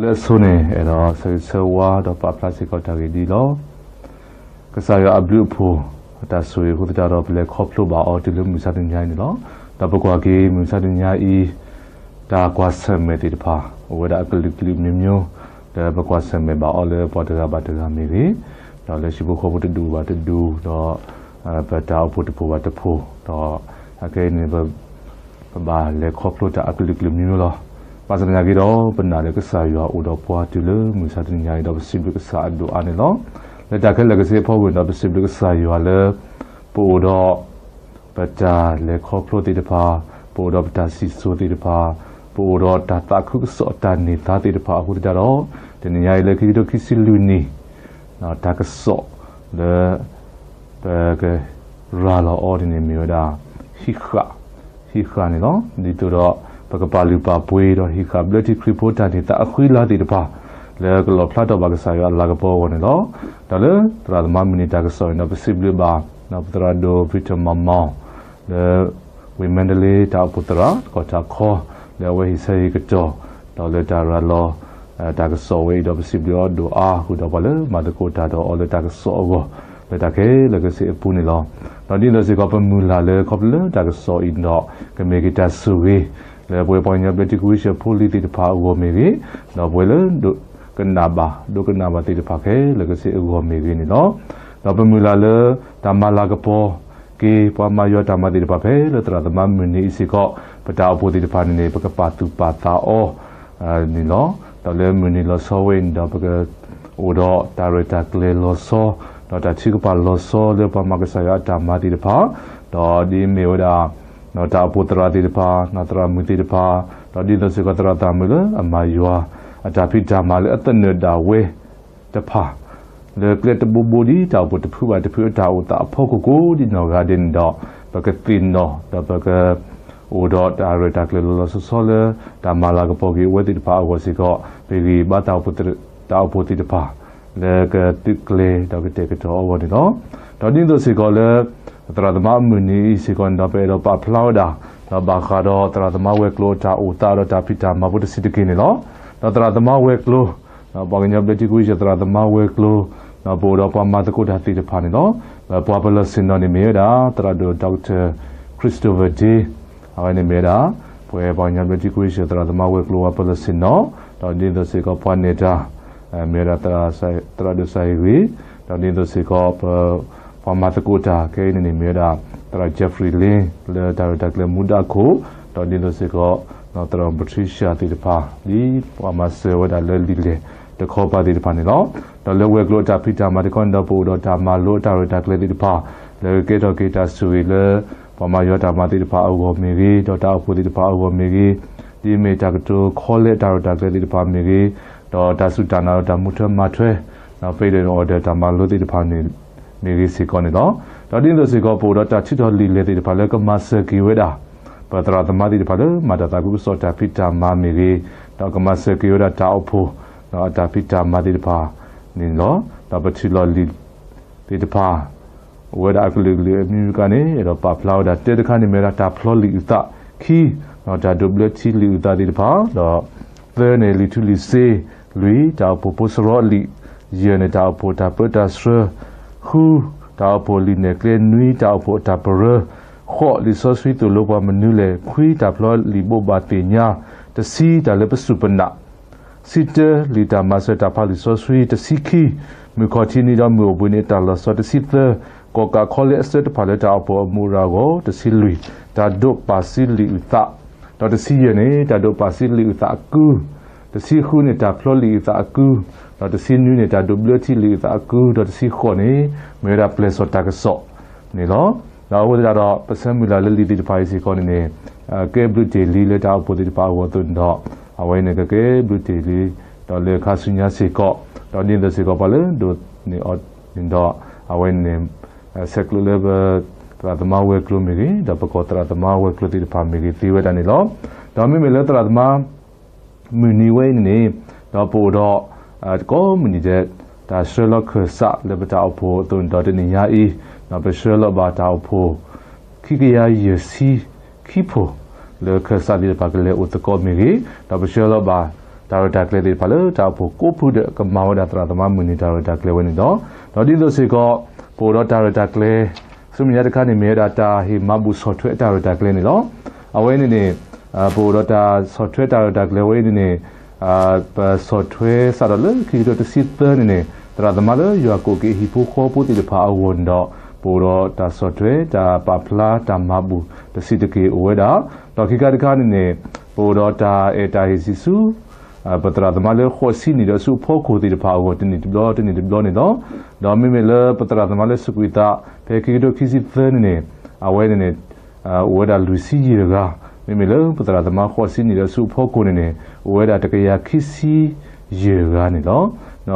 လၢအဆိန့ၣ် အဲၣ်ဒိးဆၢဂ့ၤဆၢဝါဒီးပာ်ဖျါစ့ၢ်ကီးတၢ်ဂ့ၢ်ဒ်အံၤလီၤ. ကစၢ်ယွၤအဘျုးအဖှိၣ် အတၢ်ဆိၣ်ဂ့ၤအဃိသတးဒီး ပလဲၤခီဖျိဘၣ်အီၤတုၤလၢမုၢ်မဆါတနံၤညါအံၤန့ၣ်လီၤ. ဒီးပကွၢ်က့ၤမုၢ်မဆါတနံၤညါအံၤ တၢ်ကွၢ်ဆၢၣ်မဲာ်သ့ၣ်တဖၣ် အိၣ်ဝဲဒၣ်အကလုာ်ကလုာ်မျိုးမျိုး လၢပကွၢ်ဆၢၣ်မဲာ်ဘၣ်အီၤလၢပှၤတဂၤဘၣ်တဂၤမ့ၢ်ဂ့ၤ, ဒီးလၢဟံၣ်ဖိဃီဖိတဒူၣ်ဘၣ်တဒူၣ် ဒီး ပတၢ်အိၣ်ဖှိၣ်တဖှိၣ်ဘၣ်တဖှိၣ် ဒီးအခဲအံၤန့ၣ် ပဘၣ်လဲၤခီဖျိတၢ်အကလုာ်ကလုာ်မျိုးမျိုးလီၤ. ဘၣ်ဆၣ်သနာ်က့ဒီး ပနာ်လၢကစၢ်ယွၤအိၣ်ဒီးပှၤတုၤလၢမုၢ်မဆါတနံၤညါအံၤဒီး ပစံးဘျုးကစၢ်အဒိၣ်အါန့ၣ်လီၤ. လၢတၢ်ခဲလၢာ်ကစ့အဖီခိၣ်န့ၣ်ဒီး ပစံးဘျုးကစၢ်ယွၤလၢ ပအိၣ်ဒီး ပတၢ်လဲၤခီဖျိသ့ၣ်တဖၣ်, ပအိၣ်ဒီးပတၢ်စံၣ်စိၤသ့ၣ်တဖၣ်, ပအိၣ်ဒီးတၢ်သးခုကစီၣ်တၢ်န့ၢ်သါသ့ၣ်တဖၣ်အဃိသတးဒီး တနံၤညါအံၤလၢခံကထိခံဆံလွံၢ်နံၣ် တၢ်ကစီၣ်လၢ ပကရၤလီၤအီၤန့ၣ်န့ၣ် မ့ၢ်ဝဲဒၣ် ဟံးဃာ်, ဟံးဃာ်န့ၣ်လီၤ. ဒ်သိးဒီး ပကပာ်လုၢ်ပာ်ပှ့ၤဒီးဟံးဃာ်ဘျၢထံခရံာ်ဖိတၢ်န့ၢ်သါအဃံလၤသ့ၣ်တဖၣ် လၢကလီၣ်ဖျါထီၣ်ဘၣ်ကစၢ်ယွၤအလၤကပီၤအဂီၢ်န့ၣ်လီၤ. ဒီးလၢသရၣ်သမါမုၢ်နံၤတၢ်ကစီၣ်န့ၣ်ဒီး ပစံးဘျုးဘၣ် ပသရၣ်ဒိၣ် Victor မၤမီၤ လၢ ဝ့ၢ်မါဒလ့တၢ်အိၣ်ဖှိၣ်သရၣ် တကီၢ်တၢ်ခီ လၢအဝဲဟ့ၣ်ဆၢဟ့ၣ်ကတီၢ် ဒီးလၢတၢ်ရၤလီၤ တၢ်ကစီၣ်ဝဲအံၤဒီး ပစံးဘျုးအီၤဒိၣ်အါ ဃုာ်ဒီးပှၤလၢမၤသကိးတၢ်ဒီးအီၤလၢတၢ်ကစီၣ်အဂီၢ် လၢတၢ်ခဲလၢာ်ကစ့အပူၤန့ၣ်လီၤ. ဒီးဒ်သိးစ့ၢ်ကီးပမုၢ်လၢ်လၢခီဖျိလၢတၢ်ကစီၣ်အံၤဒီး ကမ့ၢ်က့ၤတၢ်ဆိၣ်ဂ့ၤ လၢပဝဲပှၤကညီဘျၢထံခရံာ်ဖိလံၤသ့ၣ်တဖၣ်အဂီၢ်မ့ၢ်ဂ့ၤ, ဒီးပဝဲလၢ ကနၣ်ဘၣ် ဒိကနၣ်ဘၣ်သ့ၣ်တဖၣ်ခဲလၢာ်ကစ့အဂီၢ်မ့ၢ်ဂ့ၤန့ၣ်လီၤ. ဒီးပမုၢ်လၢ်လၢ တၢ်မၤလၤကပီၤက့ၤ ပှၤမၤယွၤတၢ်မၤသ့ၣ်တဖၣ်ဖဲ လၢသရၣ်သမါမုၢ်နံၤအံၤစ့ၢ်ကီး ပတၢ်အိၣ်ဖှိၣ်သ့ၣ်တဖၣ်န့ၣ်န့ၣ် ပကပာ်သူၣ်ပာ်သးအီၤ န့ၣ်လီၤ. ဒီးလၢမုၢ်နံၤလီၤဆီဝဲအံၤန့ၣ်ဒီး ပကအိၣ်ဒီးတၢ်ရဲၣ်တၢ်ကျဲၤလီၤဆီ ဒီးတၢ်ထုကဖၣ်လီၤဆီလၢပှၤမၤကစၢ်ယွၤအတၢ်မၤသ့ၣ်တဖၣ်, ဒီးဒ်မ့ၢ်ဝဲဒၣ် တၢ်အိၣ်ဖှိၣ်သရၣ်သ့ၣ်တဖၣ်, သရၣ်မုၣ်သ့ၣ်တဖၣ်, ဒီးဒ်သိးစ့ၢ်ကီးသရၣ်သးမုၣ်လၢအမၤယွၤ အတၢ်ဖံးတၢ်မၤလၢအသနၢၣ်ဒၣ်ဝဲတဖၣ် လၢကျဲတဘိဘိဒ်တၢ်အိၣ်ဖှိၣ်တဖုဘၣ်တဖုအတၢ်အိၣ်သးအဖီခိၣ်ကိးဒ်နီၢ်ဂၤဒဲးန့ၣ်ဒီး ပကသ့ၣ်နီၣ် ဒီးပက အိၣ်ဒီးတၢ်ရဲၣ်တၢ်ကျဲၤလီၤလီၤဆီဆီလၢ တၢ်မၤလၤကပီၤက့ၤအဝဲသ့ၣ်တဖၣ်အဂီၢ်စ့ၢ်ကီး ပဂံၢ်ဘါ တၢ်အိၣ်ဖှိၣ်သ့ၣ်တဖၣ် လၢကသုးကျဲၤဒီးကတဲာ်ကတီၤအဂီၢ်န့ၣ်လီၤ. ဒီးဒ်သိးစ့ၢ်ကီးလၢ သရၣ်သမါအမုၢ်နံၤအံၤစ့ၢ်ကီးန့ၣ်ဒီး ပအဲၣ်ဒိးပာ်ဖျါဝဲဒၣ် ဒီးဘၣ်ဃးဒီးသရၣ်သမါဝဲၤကျိၤအတၢ်အိၣ်သးဒီးတၢ်ဖံးတၢ်မၤဖိတဆံးတက့ၢ်န့ၣ်လီၤ. ဒီးသရၣ်သမါဝဲၤကျိၤ ပှၤကညီဘျၢထံခရံာ်ဖိသရၣ်သမါဝဲၤကျိၤ ပအိၣ်ဒီးပှၤမၤသကိးတၢ်သ့ၣ်တဖၣ်န့ၣ်လီၤ. ပှၤပလီၢ်ဆ့ၣ်နီၤန့ၣ်မ့ၢ်ဝဲဒၣ် သရၣ်ဒိၣ် Doctor Christopher Day အဝဲန့ၣ်မ့ၢ်ဝဲဒၣ် ပဝဲပှၤကညီဘျၢထံခရံာ်ဖိသရၣ်သမါဝဲၤကျိၤပှၤပလီၢ်ဆ့ၣ်နီၤ, ဒီးဒ်သိးစ့ၢ်ကီးပှၤနဲၣ်တၢ် မ့ၢ်ဝဲဒၣ် သရၣ်ဒိၣ်စၢ်အ့ဂ့ၤ, ဒီးဒ်သိးစ့ၢ်ကီးပ ပှၤမၤသကိးတၢ်ခဲအံၤန့ၣ်န့ၣ်မ့ၢ်ဝဲဒၣ် သရၣ် Jeffrey Lin လၢတၢ်ရဲၣ်တၢ်ကျဲၤမူဒါခိၣ်, ဒီးဒ်သိးစ့ၢ်ကီး သရၣ် Patricia သ့ၣ်တဖၣ် ဒ်ပှၤမၤစၢၤဝဲဒၣ်လၢလံာ်လဲၢ်တခီပၤသ့ၣ်တဖၣ်န့ၣ်လီၤ. ဒီးလၢဝဲၤကျိၤအတၢ်ဖံးတၢ်မၤတခီန့ၣ်ဒီး ပအိၣ်ဒီးတၢ်မၤလိအတၢ်ရဲၣ်တၢ်ကျဲၤသ့ၣ်တဖၣ် လၢကကဲထီၣ်က့ၤတၢ်ဆိၣ်ဂ့ၤလၢ ပှၤမၤယွၤတၢ်မၤသ့ၣ်တဖၣ်အဂီၢ်မ့ၢ်ဂ့ၤ, ဒီးတၢ်အိၣ်ဖှိၣ်သ့ၣ်တဖၣ်အဂီၢ်မ့ၢ်ဂ့ၤ, ဒ်မ့ၢ်တၢ်ကတိၤခီလဲတၢ်ရဲၣ်တၢ်ကျဲၤသ့ၣ်တဖၣ်မ့ၢ်ဂ့ၤ, ဒီးတၢ်စူၢ်တၢ်နာ်ဒီးတၢ်မူထွဲမၤထွဲ ဒီး Faith and Order တၢ်မၤလိသ့ၣ်တဖၣ်န့ၣ်မ့ၢ်ဂ့ၤစ့ၢ်ကီးန့ၣ်လီၤ. ဒီးဒ်သိးစ့ၢ်ကီး ပအိၣ်ဒီးတၢ်ထုးထီၣ်လံာ်လဲၢ်သ့ၣ်တဖၣ်လၢကမၤစၢၤက့ၤဝဲဒၣ် ပသရၣ်သမါသ့ၣ်တဖၣ်လၢမၤတၢ်သးခုကစီၣ်တၢ်ဖံးတၢ်မၤမ့ၢ်ဂ့ၤ, ဒီးကမၤစၢၤက့ၤဝဲဒၣ်တၢ်အိၣ်ဖှိၣ် ဒီးအတၢ်ဖံးတၢ်မၤသ့ၣ်တဖၣ်န့ၣ်လီၤ. ဒီးပထုးလီၤလံာ်သ့ၣ်တဖၣ် အိၣ်ဝဲဒၣ်အကလုာ်ကလုာ်အမံၤမံၤကန့ၣ် အဲၣ်ဒိးပာ်ဖျါဝဲဒၣ် တၢတခါန့ၣ်မ့ၢ်ဝဲဒၣ် တၢ်ဖျီလံာ်အုၣ်သး, ခံ, တၢ်ဒိးဘျၢထံလံာ်အုၣ်သးသ့ၣ်တဖၣ်, ဒီး သၢန့ၣ် လံာ်ထူလံာ်စ့, လွံၢ် တၢ်အိၣ်ဖှိၣ်ဖိစရီအလံာ်, ယဲၢ်န့ၣ် တၢ်အိၣ်ဖှိၣ်တၢ်ပၢတၢ်ဆှၢ, ဃု, တၢ်အိၣ်ဖှိၣ်လံာ်နဲၣ်ကျဲ, နွံ တၢ်အိၣ်ဖှိၣ်အတၢ်ပရၢ, ဃိး လံာ်စီဆှံသိၣ်လိပှၤမနုၤလဲၣ်, ခွံ တၢ်ဖျီလံာ်ဘိးဘၣ်သ့ၣ်ညါ, တဆံ တၢ်လၢပစူၢ်ပနာ် ဆံတၢ လံာ်တၢ်မၤစၢၤတၢ်ဖးလံာ်စီဆှံ, တဆံခံ, မုၢ်ခီၣ်ထံးနံၤဒီးမုၢ်အိၣ်ဘှံးနံၤအတၢ်လီၤဆီ, တဆံသၢ, ကီၣ်ကးခီလဲအဆၢတဖၣ်လၢတၢ်အိၣ်ဖှိၣ်အမူအရၢအဂီၢ်, တဆံလွံၢ်, တၢ်ဒိးပာ်စံလံာ်အုၣ်သး, ဒီးတဆံယဲၢ်န့ၣ် တၢ်ဒိးပာ်စံလံာ်အုၣ်သးအကု, တဆံဃုန့ၣ် တၢ်ဖျီလံာ်အုၣ်သးအကု, ဒီးတဆံနွံန့ၣ် တၢ်ဒိးဘျၢထံလံာ်အုၣ်သးအကု, ဒီးတဆံဃိးန့ၣ် မ့ၢ်ဝဲဒၣ်ပျဲၢ်စီၣ်တၢ်ကစီၣ်န့ၣ်လီၤ. ဒီးအဃိသတးဒီး ပဆၢမုၢ်လၢ်လၢလံာ်သ့ၣ်တဖၣ်အံၤစ့ၢ်ကီးန့ၣ်န့ၣ် ကဲဘျုးတ့ၢ်လံလၢတၢ်အိၣ်ဖှိၣ်သ့ၣ်တဖၣ်အဂီၢ်အသိးန့ၣ်ဒီး အဝဲန့ၣ်ကကဲဘျုးတ့ၢ်လံ ဒီးလၢခါဆူညါစ့ၢ်ကီး, ဒီးဒ်သိးစ့ၢ်ကီးပှၤလၢဒိးန့ၢ်အီၤန့ၣ်ဒီး အဝဲန့ၣ် ဆဲးကျိးလၢပသရၣ်သမါဝဲၤကျိၤမ့ၢ်ဂ့ၤ, ဒီးပကီၢ်သရၣ်သမါဝဲၤကျိၤသ့ၣ်တဖၣ်မ့ၢ်ဂ့ၤသ့ဝဲဒၣ်န့ၣ်လီၤ. ဒီးမ့မ့ၢ်လၢသရၣ်သမါ မုၢ်နံၤဝဲအံၤန့ၣ်န့ၣ် ဒီးပအိၣ်ဒီး ကိးမုၢ်နံၤဒဲး တၢ်ဆှၢလီၤခၢၣ်စးလၢပတၢ်အိၣ်ဖှိၣ်အသိးန့ၣ်ဒီး တနံၤညါအံၤ ဒီးပဆှၢလီၤဘၣ်တၢ်အိၣ်ဖှိၣ် ခံကယၤယဲၢ်ဆံခံဖှိၣ် လၢခၢၣ်စးသ့ၣ်တဖၣ်ကလဲၤအိၣ်သကိးမ့ၢ်ဂ့ၤ, ဒီးပဆှၢလီၤဘၣ် တၢ်ရဲၣ်တၢ်ကျဲၤသ့ၣ်တဖၣ်လၢတၢ်အိၣ်ဖှိၣ်ကိးဖုဒၢး ကမၤဝဲဒၣ်သရၣ်သမါမုၢ်နံၤတၢ်ရဲၣ်တၢ်ကျဲၤဝဲန့ၣ်လီၤ. ဒီးဒ်သိးစ့ၢ်ကီး ပအိၣ်ဒီးတၢ်ရဲၣ်တၢ်ကျဲၤ ဆူမဲာ်ညါတခါန့ၣ် မ့ၢ်ဝဲဒၣ်တၢ်ဟ့ၣ်မၤဘူၣ်ဆီၣ်ထွဲတၢ်ရဲၣ်တၢ်ကျဲၤန့ၣ်လီၤ. အဝဲန့ၣ်န့ၣ် ပအိၣ်ဒီးတၢ်ဆီၣ်ထွဲတၢ်ရဲၣ်တၢ်ကျဲၤဝဲအံၤန့ၣ်န့ၣ် ပဆီၣ်ထွဲစးထီၣ်လၢခံကထိတဆံသၢန့ၣ်န့ၣ် သရၣ်သမါလၢယွၤကိးက့ၤဟံၣ်ဖိဃီဖိသ့ၣ်တဖၣ်အဂီၢ်န့ၣ်ဒီး ပအိၣ်ဒီးတၢ်ဆီၣ်ထွဲတၢ်ပာ်ဖျါတၢ်မၤဘူၣ်တဆံးတက့ၢ်အိၣ်ဝဲဒၣ်, ဒီးခံခါတခါန့ၣ်န့ၣ် ပအိၣ်ဒီးတၢ်အဲၣ်တၢ်ဟ့ၣ်ဆံးဆူ ပသရၣ်သမါလၢဃိးဆံနံၣ်ဒီးဆူအဖီခိၣ်သ့ၣ်တဖၣ်အဂီၢ် တနံၣ်တဘျီ တနံၣ်တဘျီန့ၣ်လီၤ. ဒီးမ့မ့ၢ်လၢပသရၣ်သမါလၢစူးကွံာ်သး ဖဲခံကထိခံဆံသၢန့ၣ်န့ၣ် အဝဲန့ၣ်န့ၣ် အိၣ်ဝဲဒၣ်လွံၢ်ဆံယဲၢ်ဂၤ, မ့မ့ၢ်လၢပသရၣ်သမါဃိးဆံနံၣ်ဒီးဆူအဖီခိၣ်န့ၣ်န့ၣ် အိၣ်ဝဲဒၣ်တကယၤခံဆံယဲၢ်ဂၤန့ၣ်လီၤ.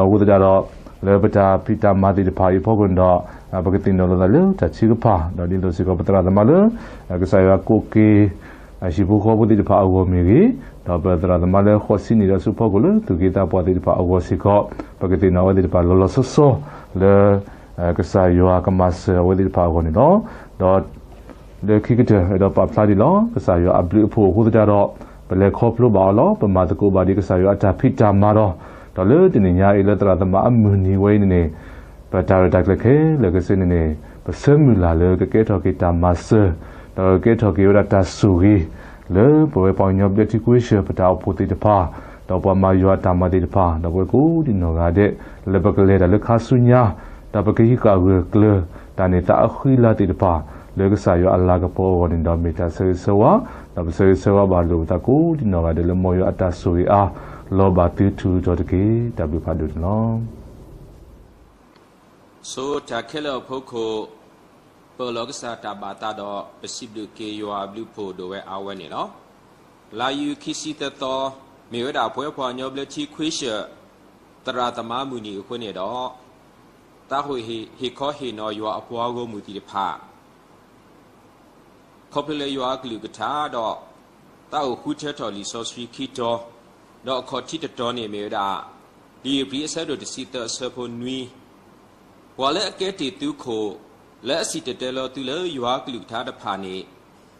အဃိသတးဒီး လၢပတၢ်ဖံးတၢ်မၤသ့ၣ်တဖၣ်အံၤအဖီခိၣ်န့ၣ်ဒီး ပကသ့ၣ်နီၣ်လိာ်သးလၢတၢ်ထုကဖၣ် ဒီးဒ်သိးစ့ၢ်ကီးပသရၣ်သမါလၢ ကစၢ်ယွၤကိးက့ၤ ဟံၣ်ဖိဃီဖိသ့ၣ်တဖၣ်အဂီၢ်မ့ၢ်ဂ့ၤ, ဒီးပသရၣ်သမါလၢဃိးဆံနံၣ်ဒီးဆူအဖီခိၣ်လၢသူၣ်က့သးပှၢ်သ့ၣ်တဖၣ်အဂီၢ်စ့ၢ်ကီး ပကသ့ၣ်နီၣ်အဝဲသ့ၣ်တဖၣ်လီၤလီၤဆီဆီလၢ ကစၢ်ယွၤကမၤစၢၤအဝဲသ့ၣ်တဖၣ်အဂီၢ်န့ၣ်လီၤ. ဒီးလၢခံကတၢၢ်အဲၣ်ဒိးပာ်ဖျါဒံးလီၤ ကစၢ်ယွၤအဘျုးအဖှိၣ်အဃိသတးဒီး ပလဲၤခီဖျိဘၣ်အီၤလီၤ. ပမၤသကိးဘၣ်ဒံးကစၢ်ယွၤအတၢ်ဖံးတၢ်မၤဒီး ဒီးလၢတနံၤညါအံၤလၢသရၣ်သမါအမုၢ်နံၤဝဲအံၤန့ၣ်န့ၣ် ပတၢ်ရဲၣ်တၢ်ကျဲၤခဲလၢာ်ခဲဆ့န့ၣ်န့ၣ် ပဆၢမုၢ်လၢ်လၢကကဲထီၣ်က့ၤတၢ်မၤစၢၤ ဒီးကကဲထီၣ်က့ၤဝဲဒၣ်တၢ်ဆိၣ်ဂ့ၤ လၢပဝဲပှၤကညီဘျၢထံခွ့ဆၢၣ် ပတၢ်အိၣ်ဖှိၣ်သ့ၣ်တဖၣ် ဒီးပှၤမၤယွၤအတၢ်မၤသ့ၣ်တဖၣ် ဒီးပဝဲကိးဒံးနီၢ်ဂၤဒဲး လၢပကလဲၤတၢ်လၢခါဆူညါ ဒီးပကဟံးဃာ်ဂၢၢ်ကျၢၤ တၢ်န့ၢ်သါအဃံလၤသ့ၣ်တဖၣ် လၢကစၢ်ယွၤအလၤကပီၤအဂီၢ်န့ၣ်ဒီး မ့ၢ်တၢ်ဆၢဂ့ၤဆၢဝါ ဒီးပဆၢဂ့ၤဆၢဝါဘၣ်လိာ်ပသးကိးဒံးနီၢ်ဂၤဒဲးလၢမ်ယွၤအတၢ်ဆိၣ်ဂ့ၤအါ လီၤဘၣ်သုထူးထူးတီၤတီၤတက့ၢ်. တၢ်ဘျုးဖးဒိၣ်န့ၣ်လီၤ. ဆိတၢ်ခဲလၢာ်အဖီခိၣ် ပၢၢ်လီၤကစၢ်တၢ်ဘၣ်သးဒီး ပစံးဘျုးက့ၤယွၤအဘျုးအဖှိၣ်ဒိၣ်ဝဲအါဝဲန့ၣ်လီၤ. လါယူၤခံဆံသၢသီ မ့ၢ်ဝဲဒၣ်ပဝဲပှၤကညီဘျၢထံခွ့ဆၢၣ် သရၣ်သမါမုၢ်နံၤအဃိန့ၣ်ဒီး တၢ်ဟ့ၣ်ခီဟ့ၣ်နီၤယွၤအပှၤဂီၢ်မုၢ်သ့ၣ်တဖၣ် ခီဖျိလၢယွၤအကလုၢ်ကထါဒီး တၢ်အိၣ်ဃုထၢထီၣ်လံာ်စီဆှံခံတီၤ, ဒီးအခီၣ်ထံးတတီၤန့ၣ်မ့ၢ်ဝဲဒၣ် လံာ်ဧ့ၤဘြံၤအဆၢဒိၣ်တဆံသၢအဆၢဖိနွံ, ပှၤလၢအကဲတ့ၢ်သုခိၣ်, လၢအစံၣ်တဲၤတဲလီၤသုလၢယွၤကလုၢ်ကထါတဖၣ်န့ၣ်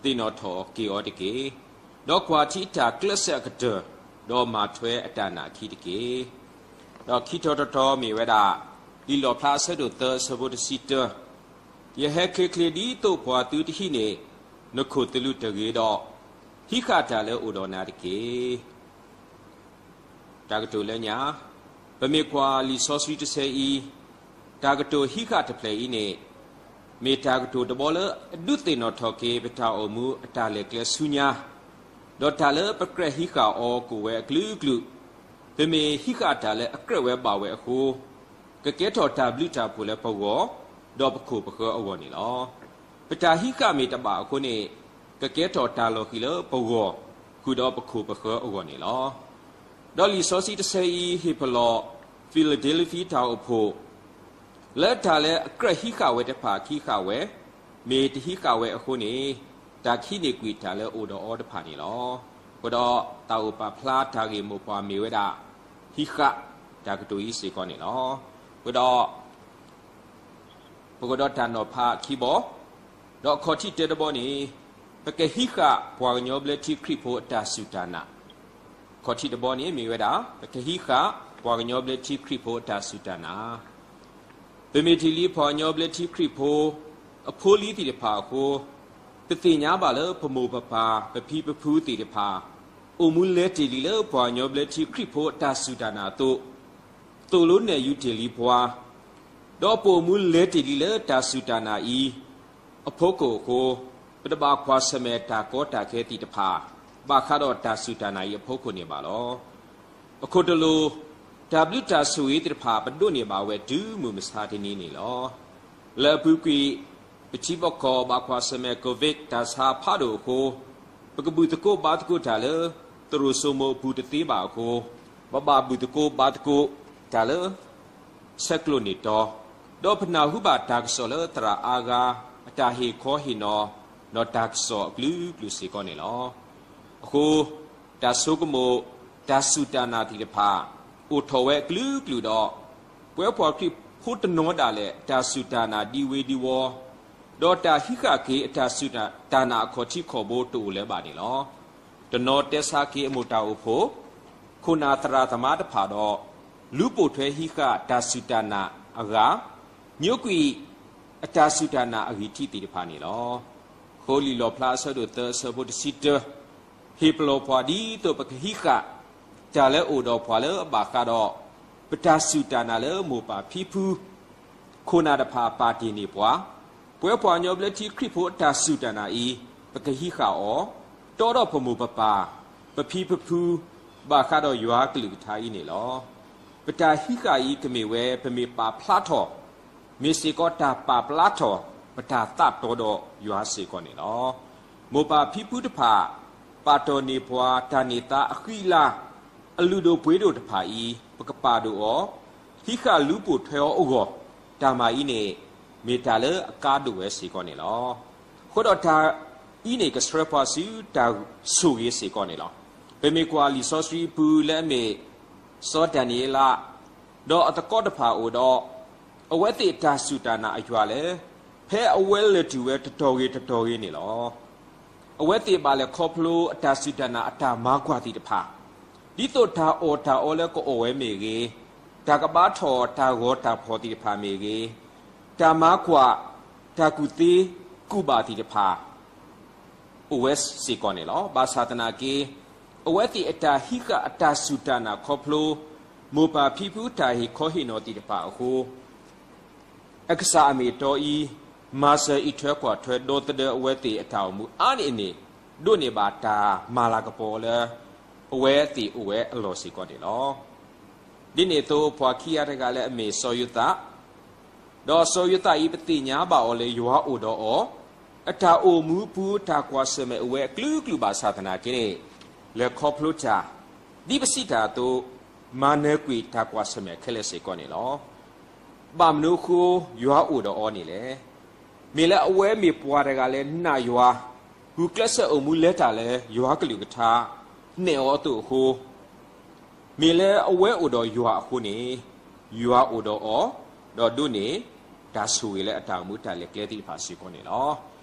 သ့ၣ်နီၣ်ထီၣ်က့ၤအီၤတက့ၢ်. ဒီးကွၢ်ထံအတၢ်ကျၢးစဲးအကတၢၢ်, ဒီးမၤထွဲအတၢ်နာ်အခံတက့ၢ်. ဒီးခံတီၤတတီၤမ့ၢ်ဝဲဒၣ် လံာ်လီၣ်ဖျါအဆၢဒိၣ်သၢအဆၢဖိတဆံတၢ, ယဟဲချ့ချ့ဒ်သိးပှၤသုတဟံးန့ၢ် နခိၣ်သလုးတဂ့ၤဒီး, ဟံးဃာ်တၢ်လၢအိၣ်ဒီးနၤတက့ၢ်. တၢ်ကတိၤလၢညါ, ပမ့ၢ်ကွၢ်လံာ်စီဆှံတဆၢအံၤ, တၢ်ကတိၤဟံးဃာ်တဖျၢၣ်အံၤန့ၣ် မ့ၢ်တၢ်ကတိၤတဘီလၢအဒုးသ့ၣ်နီၣ်ထီၣ်က့ၤ ပတၢ်အိၣ်မူအတၢ်လဲၤကျဲဆူညါ, ဒီးတၢ်လၢပကြၢးဟံးဃာ်အီၤကိၣ်ဝဲအကလုာ်ကလုာ်, ပမ့ၢ်ဟံးဃာ်တၢ်လၢအကြၢးဝဲဘၣ်ဝဲအဃိ, ကကဲထီၣ်တၢ်ဘျုးတၢ်ဖှိၣ်လၢပဂီၢ်, ဒီးပခိၣ်ပဃၢၤအဂီၢ်န့ၣ်လီၤ. ပတၢ်ဟံးဃာ်မ့ၢ်တဘၣ်အဃိန့ၣ်, ကကဲထီၣ်တၢ်လီၤဃံၤလၢပဂီၢ်, ဃုာ်ဒီးပခိၣ်ပဃၢၤအဂီၢ်န့ၣ်လီၤ. ဒီးလံာ်စီဆှံတဆၢအံၤဟ့ၣ်ပလီၢ် ဖံလဒ့လဖံတၢ်အိၣ်ဖှိၣ် လၢတၢ်လၢအကြၢးဟံးဃာ်ဝဲတဖၣ်ကဟံးဃာ်ဝဲ, မ့ၢ်တဟံးဃာ်ဝဲအဃိန့ၣ်, တၢ်ကဟံးန့ၢ်ကွံာ်တၢ်လၢအအိၣ်ဒီးအီၤတဖၣ်န့ၣ်လီၤ. အဃိဒီးတၢ်အိၣ်ပာ်ဖျါတၢ်ဂ့ၢ်မိၢ်ပှၢ်မ့ၢ်ဝဲဒၣ် ဟံးဃာ်တၢ်ကတိၤအံၤစ့ၢ်ကီးန့ၣ်လီၤ. အဃိဒီး ပကဒီးတၢ်နီၤဖးခံဘီ, ဒီးအခီၣ်ထံးတၢတဘီန့ၣ်, ပကဟံးဃာ်ပှၤကညီဘျၢထံခရံာ်ဖိအတၢ်စူၢ်တၢ်နာ်. အခီၣ်ထံးတဘီန့ၣ်မ့ၢ်ဝဲဒၣ် ပကဟံးဃာ်ပှၤကညီဘျၢထံခရံာ်ဖိအတၢ်စူၢ်တၢ်နာ်. ပမ့ၢ်ထံၣ်လံပှၤကညီဘျၢထံခရံာ်ဖိ အဖိအလံၤသ့ၣ်တဖၣ်အဃိ, ပသ့ၣ်ညါဘၣ်လၢပမိၢ်ပပၢ် ပဖံပဖုသ့ၣ်တဖၣ် အိၣ်မူလဲၤတ့ၢ်လံလၢပှၤကညီဘျၢထံခရံာ်ဖိအတၢ်စူၢ်တၢ်နာ်အသိး, သိၣ်လိနဲၣ်ယူၤတ့ၢ်လံပှၤ, ဒီးပအိၣ်မူလဲၤတ့ၢ်လံလၢတၢ်စူၢ်တၢ်နာ်အံၤ အဖီခိၣ်အဃိ, ပတဘၣ်ကွၢ်ဆၢၣ်မဲာ်တၢ်ကီတၢ်ခဲသ့ၣ်တဖၣ် ဘၣ်ဃးဒီးတၢ်စူၢ်တၢ်နာ်အံၤအဖီခိၣ်န့ၣ်ဘၣ်လီၤ. အခိၣ်တလိၤ, တၢ်ဘျုးတၢ်ဆိၣ်ဂ့ၤသ့ၣ်တဖၣ် ပဒိးန့ၢ်ဘၣ်ဝဲတုၤမုၢ်မဆါတနံၤန့ၣ်လီၤ. လၢအပူၤကွံာ်, ပထံပကီၢ်ဘၣ်ကွၢ်ဆၢၣ်မဲာ် COVID တၢ်ဆါဖးဒိၣ်အဃိ, ပကဘူၣ်သကိးဘါသကိးတၢ်လၢ သရိာ်စိမိၤအပူၤတသ့ဘၣ်အဃိ, ပဘၣ်ဘူၣ်သကိးဘါသကိးတၢ်လၢ ဆဲးကျိးန့ၢ်တီၤ, ဒီးပနၢ်ဟူဘၣ်တၢ်ကစီၣ်လၢသရၣ်အါဂၤ အတၢ်ဟ့ၣ်ခီဟ့ၣ်နီၤ ဒီးတၢ်ကစီၣ်အကလုာ်ကလုာ်စ့ၢ်ကီးန့ၣ်လီၤ. အဃိ, တၢ်ဆိကမိၣ်, တၢ်စူၢ်တၢ်နာ်သ့ၣ်တဖၣ် အိၣ်ထီၣ်ဝဲအကလုာ်ကလုာ်ဒီး, ပဝဲပှၤခရံာ်ဖိတနီၤဒၣ်လဲာ် တၢ်စူၢ်တၢ်နာ်ဒံဝ့ဒံဝီ, ဒီးတၢ်ဟံးဃာ်က့ၤအတၢ်စူၢ်တၢ်နာ်အခီၣ်ထံးခီၣ်ဘိတအိၣ်လၢၤဘၣ်န့ၣ်လီၤ. တနီၤတဲဆါက့ၤအမိၢ်တၢ်အိၣ်ဖှိၣ်, ခိၣ် ခိၣ်နၢ်သရၣ်သမါတဖၣ်ဒီး လူၤပိာ်ထွဲဟံးဃာ်တၢ်စူၢ်တၢ်နာ်အဂၤ, မျိုးကွံာ်အတၢ်စူၢ်တၢ်နာ်အဂံၢ်ထံးသ့ၣ်တဖၣ်န့ၣ်လီၤ. ဃိလံာ်လီၣ်ဖျါအဆၢဒိၣ်သၢအဆၢဖိတဆံတၢ ဟ့ၣ်ပလီၢ်ပှၤဒ်သိးပကဟံးဃာ် တၢ်လၢအိၣ်ဒီးပှၤလၢအဘၣ်ဃးဒီး ပတၢ်စူၢ်တၢ်နာ်လၢမိၢ်ပၢ်ဖံဖု ခိၣ်နၢ်တဖၣ်ပာ်တ့ၢ်န့ၢ်ပှၤ, ပဝဲပှၤကညီဘျၢထံခရံာ်ဖိအတၢ်စူၢ်တၢ်နာ်အံၤ ပကဟံးဃာ်အီၤ, တီဒီးပမိၢ်ပပၢ်, ပဖံပဖု, ဘၣ်ဃးဒီးယွၤကလုၢ်ကထါအံၤန့ၣ်လီၤ. ပတၢ်ဟံးဃာ်အံၤကမ့ၢ်ဝဲ ပမ့ၢ်ပာ်ဖျါထီၣ် မ့ၢ်စ့ၢ်ကီးတၢ်ပာ်ပျါထီၣ် ပတၢ်သးတီဒီးယွၤစ့ၢ်ကီးန့ၣ်လီၤ. မိၢ်ပၢ်ဖံဖုတဖၣ် ပာ်တီၢ်န့ၢ်ပှၤတၢ်န့ၢ်သါအဃံအလၤ အလုၢ်ဒိၣ်ပှ့ၤဒိၣ်တဖၣ်အံၤ ပကပာ်ဒိၣ်အီၤ, ဟံးဃာ်လူၤပိာ်ထွဲအီၤအဂီၢ် တၢ်မၤအံၤန့ၣ် မ့ၢ်တၢ်လၢအကါဒိၣ်ဝဲစ့ၢ်ကီးန့ၣ်လီၤ. အဃိဒီးတၢ်အံၤန့ၣ် ကဆှၢပှၤဆူတၢ်ဆိၣ်ဂ့ၤစ့ၢ်ကီးန့ၣ်လီၤ. ပမ့ၢ်ကွၢ်လံာ်စီဆှံအပူၤလၢအမ့ၢ် စီၤဒၤနံးယ့လး ဒီးအသကိးတဖၣ်အိၣ်ဒီး အဝဲသ့ၣ်တၢ်စူၢ်တၢ်နာ်အယွၤလၢ ဖဲအဝဲလဲၤတုၤဝဲတတီၤဂ့ၤတတီၤဂ့ၤန့ၣ်လီၤ. အဝဲသ့ၣ်ဘၣ်လဲၤခီဖျိအတၢ်စူၢ်တၢ်နာ်အတၢ်မၤကွၢ်သ့ၣ်တဖၣ်, ဒ်သိးတၢ်အီၣ်တၢ်အီလၢကအီၣ်ဝဲမ့ၢ်ဂ့ၤ, တၢ်ကဘါထီၣ်တၢ်ဂီၤတၢ်ဖီၣ်သ့ၣ်တဖၣ်မ့ၢ်ဂ့ၤ, တၢ်မၤကွၢ်တၢ်ကူၣ်သ့ကူၣ်ဘၣ်သ့ၣ်တဖၣ် အိၣ်ဝဲစ့ၢ်ကီးန့ၣ်လီၤ. ဘၣ်ဆၣ်သနာ်က့ အဝဲသ့ၣ်အတၢ်ဟံးဃာ်အတၢ်စူၢ်တၢ်နာ်ခီဖျိ မိၢ်ပၢ်ဖံဖုတၢ်ဟ့ၣ်ခီဟ့ၣ်နီၤသ့ၣ်တဖၣ်အဃိ အကစၢ်အမ့ၢ်အတီအံၤ မၤစၢၤအံးထွဲကွၢ်ထွဲဒီသဒၢအဝဲသ့ၣ်အတၢ်အိၣ်မူအါန့ၢ်အန့ၣ် ဒိးန့ၢ်ဘၣ်တၢ်မၤလၤကပီၤလၢ အဝဲသ့ၣ်အိၣ်ဝဲအလီၢ်စ့ၢ်ကီးန့ၣ်လီၤ. ဒ်န့ၣ်အသိး ပှၤခံဂၤတဂၤလၢအမ့ၢ်စီၤယိၤသး ဒီးစီၤယိၤသးအံၤ ပသ့ၣ်ညါဘၣ်အီၤလၢယွၤအိၣ်ဒီးအီၤ, အတၢ်အိၣ်မူပူၤတၢ်ကွၢ်ဆၢၣ်မဲာ်အိၣ်ဝဲအကလုာ်ကလုာ်ဘၣ်ဆၣ်သနာ်က့န့ၣ် လဲၤခီဖျိတၢ် ဒ်ပစံးတၢ်အသိး မၤနၢၤကွံာ်တၢ်ကွၢ်ဆၢၣ်မဲာ်ခဲလၢာ်စ့ၢ်ကီးန့ၣ်လီၤ. ဘၣ်မနုၤအဃိယွၤအိၣ်ဒီးအီၤန့ၣ်လဲၣ်. မ့ၢ်လၢအဝဲမ့ၢ်ပှၤတဂၤလၢနာ်ယွၤ, ဂုာ်ကျဲးစၢးအိၣ်မူလဲၤတၢ်လၢယွၤကလုၢ်ကထါ နဲၣ်အီၤအသိးအဃိ မ့ၢ်လၢအဝဲအိၣ်ဒီးယွၤအဃိန့ၣ် ယွၤအိၣ်ဒီးအီၤ, ဒီးဒိးန့ၢ်တၢ်ဆိၣ်ဂ့ၤလၢအတၢ်အိၣ်မူတၢ်လဲၤကျဲသ့ၣ်တဖၣ်စ့ၢ်ကီးန့ၣ်လီၤ.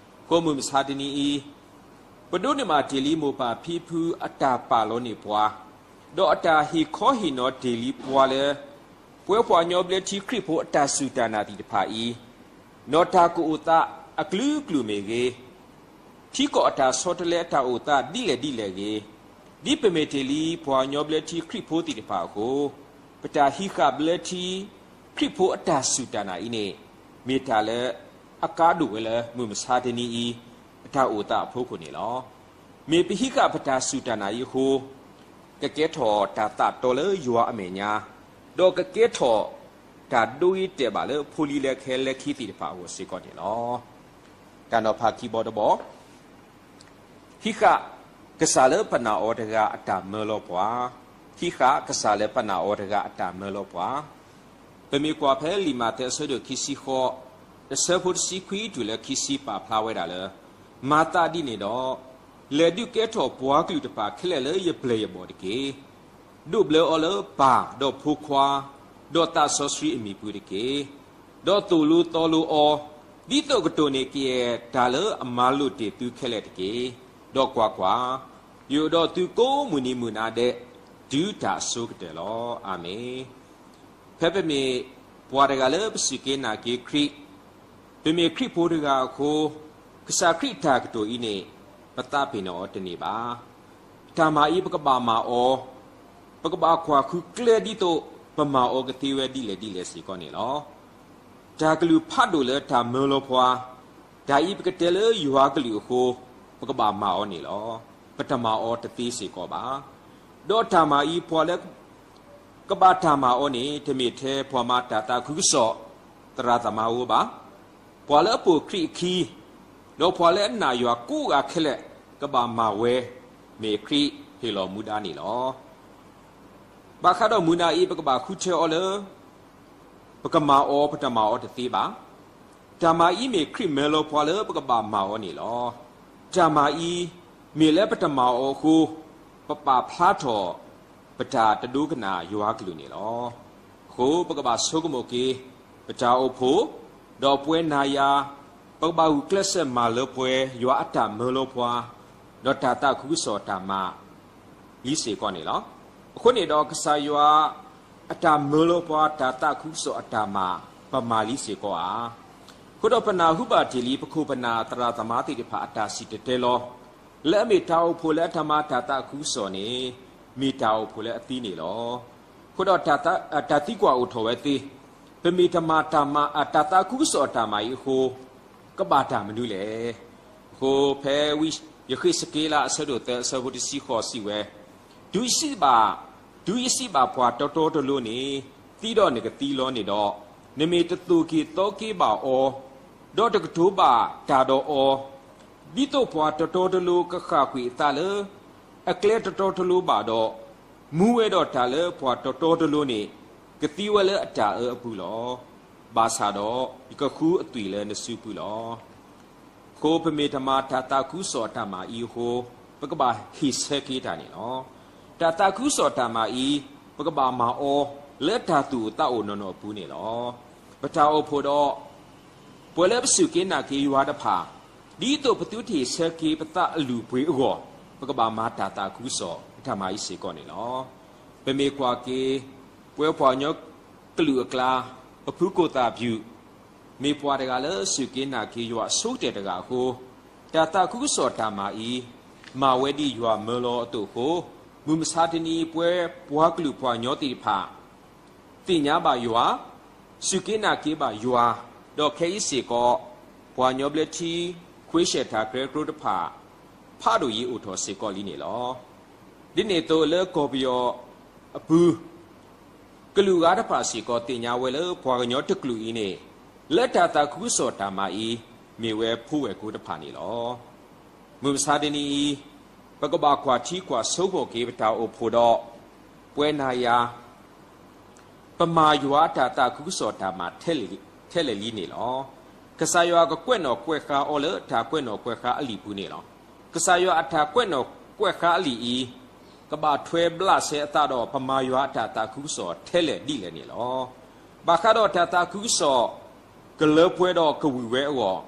အဃိမုၢ်မဆါတနံၤအံၤ ပဒိးန့ၢ်ဘၣ်တ့ၢ်လံမိၢ်ပၢ်ဖံဖုအတၢ်ပာ်လီၤန့ၢ်ပှၤ, ဒီးအတၢ်ဟ့ၣ်ခီဟ့ၣ်နီၤတ့ၢ်လံပှၤလၢ ပဝဲပှၤကညီဘျၢထံခရံာ်ဖိအတၢ်စူၢ်တၢ်နာ်သ့ၣ်တဖၣ်အံၤ, ဒီးတၢ်ကအိၣ်သးအကလုာ်ကလုာ်မ့ၢ်ဂ့ၤ, ထံကီၢ်အတၢ်ဆီတလဲအတၢ်အိၣ်သးဒ်လဲၣ်ဒ်လဲၣ်ဂ့ၤ, ဒ်ပမ့ၢ်တ့ၢ်လံပှၤကညီဘျၢထံခရံာ်ဖိသ့ၣ်တဖၣ်အဃိ, ပတၢ်ဟံးဃာ်ဘျၢထံခရံာ်ဖိအတၢ်စူၢ်တၢ်နာ်အံၤန့ၣ် မ့ၢ်တၢ်လၢအကါဒိၣ်ဝဲလၢမုၢ်မဆါတနံၤအံၤ အတၢ်အိၣ်သးအဖီခိၣ်န့ၣ်လီၤ. မ့ၢ်ပဟံးဃာ်ပတၢ်စူၢ်တၢ်နာ်အံၤအဃိ ကကဲထီၣ်တၢ်သးတီလၢယွၤအမဲာ်ညါ, ဒီးကကဲထီၣ်တၢ်ဒိဂ့ၤတဲာ်ဘၣ်လၢဖိလံၤလဲၤခဲလဲၤခံသ့ၣ်တဖၣ်အဂီၢ်စ့ၢ်ကီးန့ၣ်လီၤ. တၢ်နီၤဖးခံဘီတဘီ ဟံးဃာ်ကစၢ်လၢပနာ်အီၤတဂၤအတၢ်မၢလီၤပှၤ, ဟံးဃာ်ကစၢ်လၢပနာ်အီၤတဂၤအတၢ်မၢလီၤပှၤ. ပမ့ၢ်ကွၢ်ဖဲလံာ်မးသဲအဆၢဒိၣ်ခံဆံဃိး အဆၢဖိတဆံခွံတုၤလၢခံဆံပာ်ဖျါဝဲဒၣ်လၢ မၤသးဒ်န့ၣ်ဒီး, လဲၤဒုးကဲထီၣ်ပှၤကလုာ်တဖၣ်ခဲလၢာ်လၢယပျဲၢ်ယဘီၣ်တက့ၢ်. ဒိးဘျၢအီၤလၢပၢ်ဒီးဖိခွါ, ဒီးသးစီဆှံအမံၤပူၤတက့ၢ်. ဒီးသိၣ်လိသီလိအီၤ, ဒ်သိးကတိၢ်န့ၢ်ကယဲၢ်တၢ်လၢအမၤလိာ်တ့ၢ်သုခဲလၢာ်တက့ၢ်. ဒီးကွၢ်ကွၢ်, ယအိၣ်ဒီးသုကိးမုၢ်နံၤမုၢ်နၤဒဲး တုၤတၢ်အစိၤကတၢၢ်လီၤ. အၤမ့ၣ်. ဖဲပမ့ၢ်ပှၤတဂၤလၢပစူၢ်က့ၤနာ်က့ၤခရံာ်, ပမ့ၢ်ခရံာ်ဖိတဂၤအဃိ, ကစၢ်ခရံာ်အတၢ်ကတိၤအံၤန့ၣ် ပသးပ့ၤနီၣ်အီၤတန့ၢ်ဘၣ်. တၢ်မၤအံၤပကဘၣ်မၤအီၤ, ပကဘၣ်ကွၢ်ဃုကျဲဒ်သိး ပမၤအီၤကသ့ဝဲဒ်လဲၣ်ဒ်လဲၣ်စ့ၢ်ကီးန့ၣ်လီၤ. တၢ်ကလုၢ်ဖးဒိၣ်လၢတၢ်မၢလီၤပှၤ, တၢ်အံၤပကတဲလၢယွၤကလုၢ်အဃိ, ပကဘၣ်မၤအီၤန့ၣ်လီၤ. ပတမၤအီၤတသ့စ့ၢ်ကီးဘၣ်. ဒီးတၢ်မၤအံၤပှၤလၢ ကဘၣ်တၢ်မၤအီၤန့ၣ် တမ့ၢ်ထဲပှၤမၤတၢ်သးခုကစီၣ် သရၣ်သမါဧိၤဘၣ်. ပှၤလၢအပိာ်ခရံာ်အခံ, ဒီးပှၤလၢအနာ်ယွၤကိးဂၤခဲလၢာ် ကဘၣ်မၤဝဲ မ့ၢ်ခရံာ်ဟ့ၣ်လီၤမူဒါန့ၣ်လီၤ. ဘၣ်ဃးဒီးမူဒါအံၤ ပကဘၣ်ဃုထၢအီၤလၢ ပကမၤအီၤ ပတမၤအီၤတသ့ဘၣ်. တၢ်မၤအံၤမ့ၢ်ခရံာ်မၢလီၤပှၤလၢပကဘၣ်မၤအီၤန့ၣ်လီၤ. တၢ်မၤအံၤ မ့ၢ်လၢပတမၤအီၤအဃိ ပပာ်ဖျါထီၣ် ပတၢ်တဒိကနၣ်ယွၤကလုၢ်န့ၣ်လီၤ. အဃိပကဘၣ်ဆိကမိၣ်က့ၤ ပတၢ်အိၣ်ဖှိၣ်, ဒီးပဝဲနၤယၤ, ပကဘၣ်ဂုာ်ကျဲးစၢးမၤလၢပှဲၤ ယွၤအတၢ်မၢလီၤပှၤ, ဒီးတၢ်သးခုကစီၣ်တၢ်မၤ လံစ့ၢ်ကီးန့ၣ်လီၤ. အဃိန့ၣ်ဒီး ကစၢ်ယွၤအတၢ်မၢလီၤပှၤ တၢ်သးခုကစီၣ်အတၢ်မၤ ပမၤလံစ့ၢ်ကီးဧါ. အဃိဒီးပနၢ်ဟူဘၣ်တ့ၢ်လံ ပခိၣ်ပနၢ်သရၣ်သမါသ့ၣ်တဖၣ်အတၢ်စံၣ်တဲၤတဲလီၤ, လၢအမ့ၢ်တၢ်အိၣ်ဖှိၣ်လၢအတမၤတၢ်သးခုကစီၣ်န့ၣ် မ့ၢ်တၢ်အိၣ်ဖှိၣ်လၢအသံန့ၣ်လီၤ. အဃိဒီး တၢ်သံကွၢ်အိၣ်ထီၣ်ဝဲသ့, ပမ့ၢ်တမၤတၢ်မၤ တၢ်သးခုကစီၣ်အတၢ်မၤအံၤအဃိ ကဘၣ်တၢ်မနုၤလဲၣ်. အဃိဖဲဝံယဃ့းစက့လးအဆၢဒိၣ်သၢအဆၢဖိတဆံဃိးစံးဝဲ, တုၤယစံးဘၣ်, တုၤယစံးဘၣ်ပှၤတီတီတလိၤန့ၣ်, သံဒီးနကသံလီၤန့ၣ်ဒီး, နမ့ၢ်တသိၣ်က့ၤသီက့ၤဘၣ်အီၤ, ဒီးတကတိၤဘၣ်တၢ်ဒီးအီၤ, ဒ်သိးပှၤတီတီတလိၤကဃၣ်ကွံာ်အသးလၢ အကျဲတီတီတလိၤဘၣ်ဒီး, မူဝဲဒီးတၢ်လၢပှၤတီတီတလိၤန့ၣ် ကသံဝဲလၢအတၢ်အၢအပူၤလီၤ. ဘၣ်ဆၣ်ဒီး ယကဃုအသွံၣ်လၢနစုပူၤလီၤ. အဃိပမ့ၢ်တမၤတၢ်သးခုကစီၣ်အတၢ်မၤအံၤအဃိ, ပကဘၣ်ဟ့ၣ်ဆၢက့ၤတၢ်န့ၣ်လီၤ. တၢ်သးခုကစီၣ်တၢ်မၤအံၤ, ပကဘၣ်မၤအီၤလၢတၢ်သူၣ်အိၣ်သးအိၣ်နီၢ်နီၢ်အပူၤန့ၣ်လီၤ. ပတၢ်အိၣ်ဖှိၣ်ဒီး ပှၤလၢပစူၢ်က့ၤနာ်က့ၤယွၤတဖၣ်, ဒ်သိးပသုတဟ့ၣ်ဆၢက့ၤပသးအလုၢ်အပှ့ၤအဂီၢ်, ပကဘၣ်မၤတၢ်သးခုကစီၣ်အတၢ်မၤအံၤစ့ၢ်ကီးန့ၣ်လီၤ. ပမ့ၢ်ကွၢ်က့ၤ ပဝဲပှၤကညီကလုာ်အကျါ, ပဖုကိၣ်သၣ်ဖၠူၣ် မ့ၢ်ပှၤတဂၤလၢစူၢ်က့ၤနာ်က့ၤယွၤအဆိကတၢၢ်တဂၤအဃိ, တၢ်သးခုကစီၣ်တၢ်မၤအံၤ, မၤဝဲဒ်ယွၤမၢလီၤအသိးအဃိ, မုၢ်မဆါတနံၤအံၤ ပဝဲပှၤကလုာ်ပှၤကညီသ့ၣ်တဖၣ် သ့ၣ်ညါဘၣ်ယွၤ, စူၢ်က့ၤနာ်က့ၤဘၣ်ယွၤ, ဒီးခဲအံၤစ့ၢ်ကီး ပှၤကညီဘျၢထံ ခွ့ရှဲၣ်တၢ်ကရၢကရိတဖၣ် ဖးဒိၣ်ယံၤအိၣ်ထီၣ်စ့ၢ်ကီးလံန့ၣ်လီၤ. ဒ်န့ၣ်အသိးလၢကီၢ်ပယီၤအပူၤ ကလုာ်ဂၤတဖၣ်စ့ၢ်ကီးသ့ၣ်ညါဝဲလၢပှၤကညီတကလုာ်အံၤန့ၣ်, လၢတၢ်သးခုကစီၣ်တၢ်မၤအံၤ မ့ၢ်ဝဲဖိဝဲၢ်ကိတဖၣ်န့ၣ်လီၤ. မုၢ်မဆါတနံၤအံၤ, ပကဘၣ်ကွၢ်ထံကွၢ်ဆိကမိၣ်က့ၤပတၢ်အိၣ်ဖှိၣ်ဒီး ပဝဲနၤယၤ ပမၤယွၤအတၢ်သးခုကစီၣ်တၢ်မၤထဲလဲၣ်လံန့ၣ်လီၤ. ကစၢ်ယွၤကကွဲးနီၣ်ကွဲးဃါအီၤလၢတၢ်ကွဲးနီၣ်ကွဲးဃါအလံာ်ပူၤန့ၣ်လီၤ. ကစၢ်ယွၤအတၢ်ကွဲးနီၣ်ကွဲးဃါအလံာ်အံၤ, ကဘၣ်ထွဲဘျးစဲအသးဒီးပမၤယွၤအတၢ်သးခုကစီၣ်ထဲလဲၣ်ဒ်လဲၣ်န့ၣ်လီၤ. ဘၣ်ဃးဒီးတၢ်သးခုကစီၣ် ကလၢပှဲၤဒီးကဝံၣ်ဝဲအဂီၢ်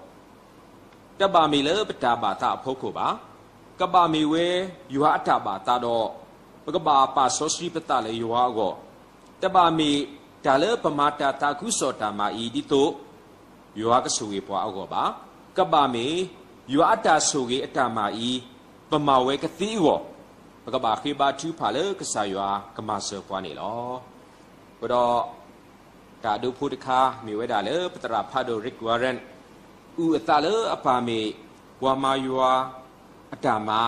တဘၣ်မ့ၢ်လၢပတၢ်ဘၣ်သးအဖီခိၣ်ဘၣ်. ကဘၣ်မ့ၢ်ဝဲယွၤအတၢ်ဘၣ်သးဒီး ပကဘၣ်ပာ်စီဆှံပသးလၢယွၤအဂီၢ်, တဘၣ်မ့ၢ်တၢ်လၢပမၤတၢ်သးခုကစီၣ်တၢ်မၤအံၤဒ်သိး ယွၤကဆိၣ်ဂ့ၤပှၤအဂီၢ်ဘၣ်. ကဘၣ်မ့ၢ် ယွၤအတၢ်ဆိၣ်ဂ့ၤအတၢ်မၤအံၤ ပမၤဝဲကသ့အဂီၢ်, ပကဘၣ်ဃ့ဘါထုကဖၣ်လၢကစၢ်ယွၤကမၤစၢၤပှၤန့ၣ်လီၤ. အဃိဒီး တၢ်ဒိဖိတခါ မ့ၢ်ဝဲဒၣ်လၢပသရၣ်ဖးဒိၣ် Rick Warren အုၣ်အသးလၢအပၢ်မ့ၢ်ပှၤမၤယွၤအတၢ်မၤ,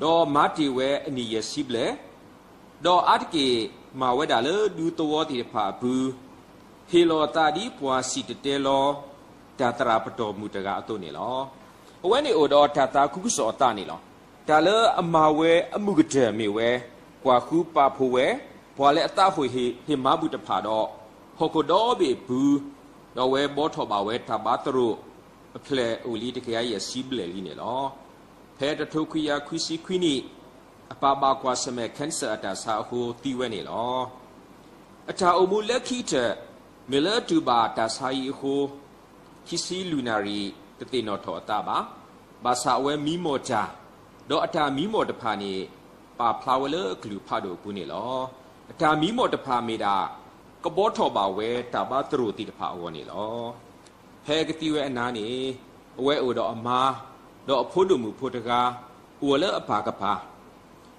ဒီးမၤတ့ၢ်ဝဲအနံၣ်ယဲၢ်ဆံဘျဲၣ်, ဒီးအါတက့ၢ်မၤဝဲဒၣ်လၢဒူသဝီသ့ၣ်တဖၣ်အပူၤ, ဟ့ၣ်လီၤအသးဒ်ပှၤစံၣ်တဲၤတဲလီၤ တၢ်သရၣ်ပတီၢ်မုၢ်တဂၤအသိးန့ၣ်လီၤ. အဝဲန့ၣ်အိၣ်ဒီးတၢ်သးခုကစီၣ်အသးန့ၣ်လီၤ. တၢ်လၢအမၤဝဲအမုၢ်ကတၢၢ်မ့ၢ်ဝဲ ကွၢ်ဃုပာ်ဖှိၣ်ဝဲ ပှၤလၢအသးဟိၣ်ဟ့ၣ်မၤဘူၣ်တဖၣ်ဒီး ဟီၣ်ခိၣ်ဒီဘ့ၣ်အပူၤ, ဒီးအဝဲဘှီထီၣ်ဘၣ်ဝဲတၢ်ဘါသရိာ် အဖျၢၣ်အိၣ်လံတကယၤယဲၢ်ဆံဘျဲၣ်လံန့ၣ်လီၤ. ဖဲတထိခွံကယၤခွံဆံခွံနံၣ် အပၢ်ဘၣ်ကွၢ်ဆၢၣ်မဲာ် cancer အတၢ်ဆါအဃိသံဝဲန့ၣ်လီၤ. အတၢ်အိၣ်မူလၢခံကတၢၢ် မ့ၢ်လၢတူၢ်ဘၣ်တၢ်ဆါအံၤအဃိ ခံဆံလွံၢ်နၣ်ရံၣ် တသ့ၣ်နီၣ်ထီၣ်အသးဘၣ်. ဘၣ်ဆၣ်အဝဲမံမီၢ်တၢ်, ဒီးအတၢ်မံမီၢ်တဖၣ်န့ၣ် ပာ်ဖျါဝဲလၢအကလုၢ်ဖးဒိၣ်အပူၤန့ၣ်လီၤ. အတၢ်မံမီၢ်တဖၣ်မ့ၢ်ဒၣ် ကဘှီထီၣ်ဘၣ်ဝဲတၢ်ဘါသရိာ်သ့ၣ်တဖၣ်အဂီၢ်န့ၣ်လီၤ. ဖဲကသံဝဲအနၤန့ၣ် အဝဲအိၣ်ဒီးအမါ, ဒီးအဖိဒိၣ်မုၣ်ဖိတဂၤ, အိၣ်ဝဲလၢအပၢ်ကပၤ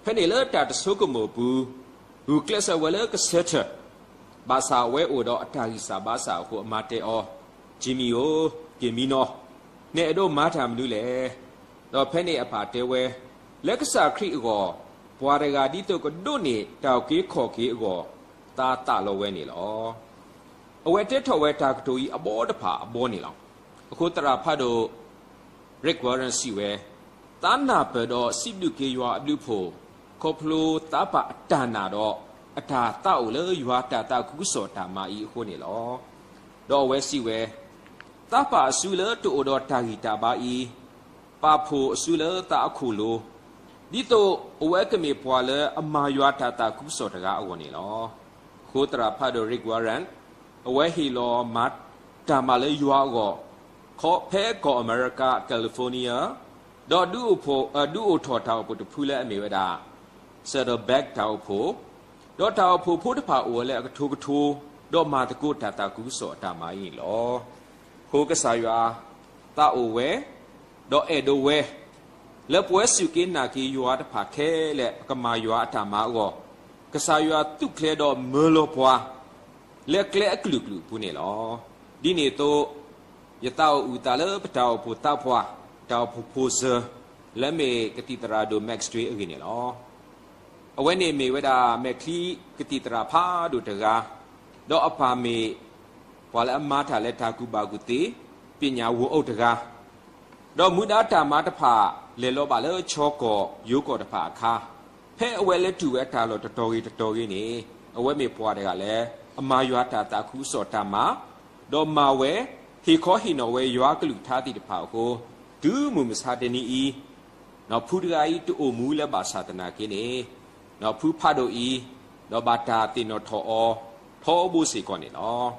ဖဲန့ၣ်လၢတၢ်တဆိကမိၣ်အပူၤ, ဂုာ်ကျဲးစၢးဝဲလၢကဆၢထၢၣ်, ဘၣ်ဆၣ်အဝဲအိၣ်ဒီးအတၢ်ဂံၢ်စၢ်ဘါစၢ်အဃိ အမါတဲအီၤ, ကၠံမံၤဧၢ, က့ၤမံနီၤ, နအဲၣ်ဒိးမၤတၢ်မနုၤလဲၣ်. ဒီးဖဲန့ၣ်အပၢ်တဲဝဲ, လၢကစၢ်ခရံာ်အဂီၢ်, ပှၤတဂၤဒ်သိးကဒိးန့ၢ်တၢ်အုၣ်က့ၤခီၣ်က့ၤအဂီၢ်, သါသးလီဝဲန့ၣ်လီၤ. အဝဲတဲထီၣ်ဝဲတၢ်ကတိၤအံၤအဘီတဖၣ်အဘီန့ၣ်လီၤ. အဃိသရၣ်ဖးဒိၣ် Rick Warren စံးဝဲ, သးနၢ်ပၢၢ်ဒီးစံးဘျုးက့ၤယွၤအဘျုးအဖှိၣ်, ခီဖျိသးပာ်အတၢ်နာ်ဒီး အတၢ်သးအိၣ်လၢယွၤတၢ်သးခုကစီၣ်တၢ်မၤအံၤအဃိန့ၣ်လီၤ. ဒီးအဝဲစံးဝဲ, သးပာ်အစုလၢတအိၣ်ဒီးတၢ်ဂံၢ်တၢ်ဘါအံၤ, ပာ်ဖှိၣ်အစုလၢသးအခိၣ်လိၤ, ဒ်သိးအဝဲကမ့ၢ်ပှၤလၢအမၤယွၤတၢ်သးခုကစီၣ်တဂၤအဂီၢ်န့ၣ်လီၤ. အဃိသရၣ်ဖးဒိၣ် Rick Warren အဝဲဟ့ၣ်လီၤမၤတၢ်မၤလၢယွၤအဂီၢ်, ဖဲကီၢ်အမဲရကၤ California ဒီးဒုးအိၣ်ထီၣ်တၢ်အိၣ်ဖှိၣ်တဖုလၢအမ့ၢ်ဝဲဒၣ် Saddleback တၢ်အိၣ်ဖှိၣ် ဒီးတၢ်အိၣ်ဖှိၣ်ဖိတဖၣ်အိၣ်ဝဲလၢအကထိကထိ, ဒီးမၤသကိးတၢ်သးခုကစီၣ်အတၢ်မၤအံၤန့ၣ်လီၤ. အဃိကစၢ်ယွၤသးအိၣ်ဝဲ, ဒီးအဲၣ်ဒိးဝဲ, လၢပဝဲစူၢ်က့ၤနာ်က့ၤယွၤတဖၣ်ခဲလၢာ် ပကမၤယွၤအတၢ်မၤအဂီၢ်, ကစၢ်ယွၤသူၣ်ကျဲၤဒီးမၢလီၤပှၤ လၢကျဲအကလုာ်ကလုာ်အပူၤန့ၣ်လီၤ. ဒ်န့ၣ်အသိး, ယသးအိၣ်အုၣ်သးလၢပတၢ်အိၣ်ဖှိၣ်သးပှၢ်, တၢ်အိၣ်ဖှိၣ်ဖိစၢၤ, လၢအမ့ၢ်ကသံၣ်သရၣ်ဒိၣ် Max Dway အဂ့ၢ်န့ၣ်လီၤ. အဝဲန့ၣ်မ့ၢ်ဝဲဒၣ်မဲာ်ချံကသံၣ်သရၣ်ဖးဒိၣ်တဂၤ, ဒီးအပၢ်မ့ၢ်ပှၤလၢအမၤတၢ်လၢတၢ်ကူၣ်ဘၣ်ကူၣ်သ့, ပညၣ်ဝီၤအိၣ်တဂၤ, ဒီးမူဒါတၢ်မၤတဖၣ် လဲၤလီၤဘၣ်လၢခၠီကီၢ်ယိၤကီၢ်တဖၣ်အခါ, ဖဲအဝဲလဲၤတူၢ်ဝဲတၢ်လီၢ်တတီၤဂ့ၤတတီၤဂ့ၤန့ၣ်, အဝဲမ့ၢ်ပှၤတဂၤလၢ အမၤယွၤတၢ်သးခုကစီၣ်တၢ်မၤ, ဒီးမၤဝဲ, ဟ့ၣ်ခီဟ့ၣ်နီၤဝဲယွၤကလုၢ်ကထါသ့ၣ်တဖၣ်အဃိ, တုၤမုၢ်မဆါတနံၤအံၤ, ဖုတဂၤအံၤတအိၣ်မူလၢဘၣ်ဆၣ်သနာ်က့န့ၣ်, ဖုဖးဒိၣ်အံၤ, ဒီးဘၣ်တၢ်သ့ၣ်နီၣ်ထီၣ်အီၤထီဘိစ့ၢ်ကီးန့ၣ်လီၤ.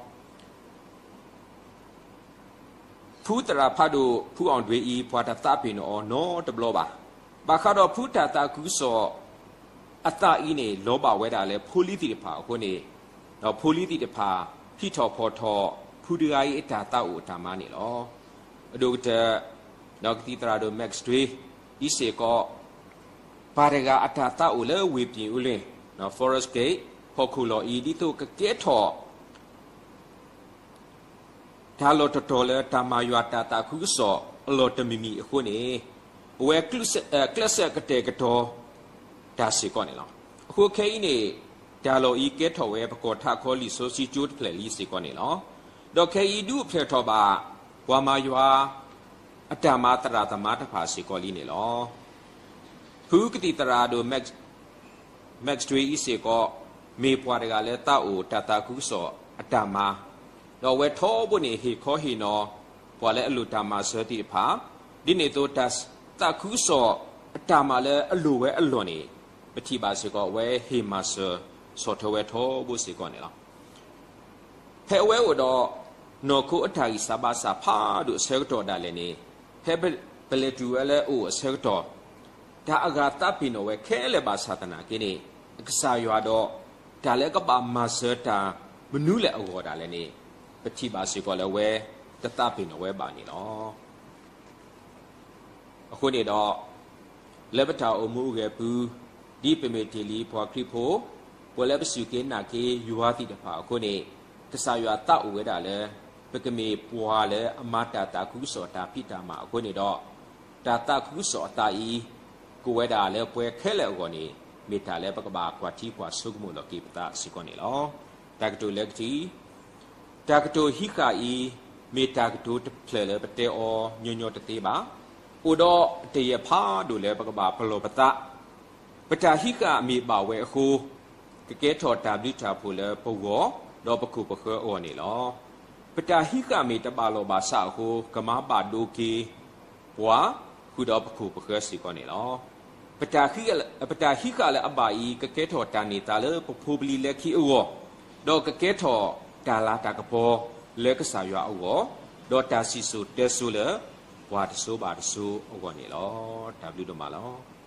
ဖုသရၣ်ဖးဒိၣ် ဖု Andrew အံၤ ပှၤတသးပ့ၤနီၣ်အီၤနီတဘျီဘၣ်. ဘၣ်ဃးဒီးဖုတၢ်သးခုကစီၣ်အသးအံၤန့ၣ် လီၤဘၣ်ဝဲဒၣ်လၢဖိလံၤသ့ၣ်တဖၣ်အဃိန့ၣ်, ဒီးဖိလံၤသ့ၣ်တဖၣ် ဟံးထီၣ်ဖီၣ်ထီၣ် ဖုတဂၤအံၤအတၢ်သးအိၣ်အတၢ်မၤန့ၣ်လီၤ. အဒိၣ်ကတၢၢ်, ဒီးကသံၣ်သရၣ်ဒိၣ် Max Dway အံၤစ့ၢ်ကီး ပၢ်တဂၤအတၢ်သးအိၣ်လၢဝ့ၢ်ပၠ့ၣ်အူလ့ၣ်, Forest Gate ဟီၣ်ခိၣ်လီၢ်အံၤ ဒ်သိးကကဲထီၣ် တၢ်လီၢ်တတီၤလၢတၢ်မၤယွၤတၢ်သးခုကစီၣ်အလီၢ်တမံၤမံၤအဃိန့ၣ်, အဝဲကျဲးစၢးကတဲာ်ကတီၤတၢ်စ့ၢ်ကီးန့ၣ်လီၤ. အဃိခဲအံၤန့ၣ်, တၢ်လီၢ်အံၤကဲထီၣ်ဝဲပကီၢ်ထးခီလံာ်စီဆှံကၠိတဖျၢၣ်လံစ့ၢ်ကီးန့ၣ်လီၤ. ဒီးခဲအံၤဒုးအိၣ်ဖျဲၣ်ထီၣ်ဘၣ် ပှၤမၤယွၤအတၢ်မၤသရၣ်သမါတဖၣ်စ့ၢ်ကီးလံန့ၣ်လီၤ. ဖုကသံၣ်သရၣ်ဒိၣ် Max Dway အံၤစ့ၢ်ကီး မ့ၢ်ပှၤတဂၤလၢသးအိၣ်တၢ်သးခုကစီၣ်အတၢ်မၤ, ဒီးအဝဲထီဘိန့ၣ်ဟ့ၣ်ခီဟ့ၣ်နီၤ ပှၤလၢအလိၣ်တၢ်မၤစၢၤသ့ၣ်တဖၣ်, ဒ်န့ၣ်အသိးတၢ်သးခုကစီၣ်အတၢ်မၤလၢအလိၣ်ဝဲအလီၢ်န့ၣ်, ပထံၣ်ဘၣ်စ့ၢ်ကီးအဝဲဟ့ၣ်မၤစၢၤဆီၣ်ထွဲဝဲထီဘိစ့ၢ်ကီးန့ၣ်လီၤ. ဖဲအဝဲအိၣ်ဒီး နီၢ်ခိအတၢ်ဂံၢ်စၢ်ဘါစၢ်ဖးဒိၣ်အဆၢကတီၢ်ဒၣ်လဲာ်န့ၣ်, ဖဲပလဲၤတုၤဝဲလၢအအိၣ်အဆၢကတီၢ်, တၢ်အဂၤသးပ့ၤနီၣ်ဝဲခဲလၢာ်ဘၣ်ဆၣ်သနာ်က့န့ၣ်, အကစၢ်ယွၤဒီး တၢ်လၢကဘၣ်မၤစၢၤတၢ်မနုၤလဲၣ်အဂီၢ်ဒၣ်လဲာ်န့ၣ်, ပထံၣ်ဘၣ်စ့ၢ်ကီးလၢအဝဲတသးပ့ၤနီၣ်ဝဲဘၣ်န့ၣ်လီၤ. အဃိန့ၣ်ဒီး, လၢပတၢ်အိၣ်မူအဂဲၤပူၤ, ဒ်ပမ့ၢ်တ့ၢ်လံပှၤခရံာ်ဖိ, ပှၤလၢပစူၢ်က့ၤနာ်က့ၤယွၤသ့ၣ်တဖၣ်အဃိန့ၣ်, ကစၢ်ယွၤသးအိၣ်ဝဲဒၣ်လၢ ပကမ့ၢ်ပှၤလၢအမၤတၢ်သးခုကစီၣ်တၢ်ဖံးတၢ်မၤအဃိန့ၣ်ဒီး, တၢ်သးခုကစီၣ်အသးအံၤ, ကအိၣ်ဝဲဒၣ်လၢပှၤခဲလၢာ်အဂီၢ်န့ၣ်, မ့ၢ်တၢ်လၢပကဘၣ်ကွၢ်ထံကွၢ်ဆိကမိၣ်လီၤက့ၤပသးစ့ၢ်ကီးန့ၣ်လီၤ. တၢ်ကတိၤလၢကထံၣ် တၢ်ကတိၤဟံးဃာ်အံၤ, မ့ၢ်တၢ်ကတိၤတဖျၢၣ်လၢပတဲအီၤညီညီတသ့ဘၣ်. အိၣ်ဒီးတယဲၢ်ဖးဒိၣ်လၢပကဘၣ်ပလီၢ်ပသး, ပတၢ်ဟံးဃာ်မ့ၢ်ဘၣ်ဝဲအဃိ, ကကဲထီၣ်တၢ်ဘျုးတၢ်ဖှိၣ်လၢပဂီၢ်, ဒီးပခိၣ်ပဃၢၤအဂီၢ်န့ၣ်လီၤ. ပတၢ်ဟံးဃာ်မ့ၢ်တဘၣ်လီၢ်ဘၣ်စးအဃိ, ကမၤဘၣ်ဒိက့ၤပှၤ, ဃုာ်ဒီးပခိၣ်ပဃၢၤစ့ၢ်ကီးန့ၣ်လီၤ. ပတၢ်ဟံးဃာ်လၢအဘၣ်အံၤ ကကဲထီၣ်တၢ်န့ၢ်သါလၢပဖိပလံၤလၢခံအဂီၢ်, ဒီးကကဲထီၣ်တၢ်လၤတၢ်ကပီၤလၢကစၢ်ယွၤအဂီၢ်, ဒီးတၢ်စံၣ်စိၤတဲစိၤလၢပှၤတစိၤဘၣ်တစိၤအဂီၢ်န့ၣ်လီၤ. တၢ်ဘျုးဒိၣ်မးလီၤ.